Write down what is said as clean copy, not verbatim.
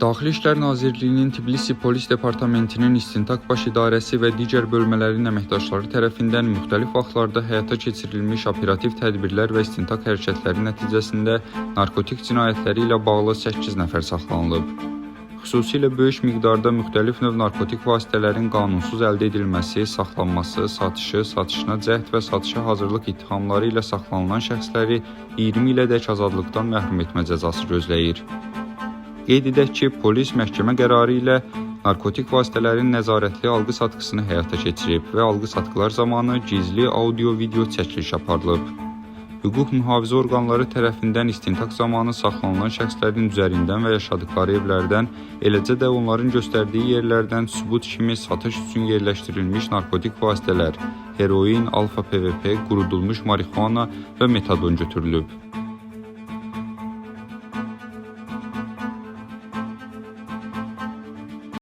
Daxili İşlər Nazirliyinin Tbilisi Polis Departamentinin İstintaq Baş İdarəsi və digər bölmələrin əməkdaşları tərəfindən müxtəlif vaxtlarda həyata keçirilmiş operativ tədbirlər və istintaq hərəkətləri nəticəsində narkotik cinayətləri ilə bağlı 8 nəfər saxlanılıb. Xüsusilə böyük miqdarda müxtəlif növ narkotik vasitələrin qanunsuz əldə edilməsi, saxlanması, satışı, satışına cəhd və satışa hazırlıq ittihamları ilə saxlanılan şəxsləri 20 ilədək azadlıqdan məhrum etmə cəzası gözləyir. Qeyd edək ki, polis məhkəmə qərarı ilə narkotik vasitələrin nəzarətli alqı-satqısını həyata keçirib və alqı-satqılar zamanı gizli audio-video çəkiliş aparılıb. Hüquq mühafizə orqanları tərəfindən istintaq zamanı saxlanılan şəxslərin üzərindən və yaşadıkları evlərdən, eləcə də onların göstərdiyi yerlərdən sübut kimi satış üçün yerləşdirilmiş narkotik vasitələr, heroin, alfa PVP, qurudulmuş marixuana və metadon götürülüb.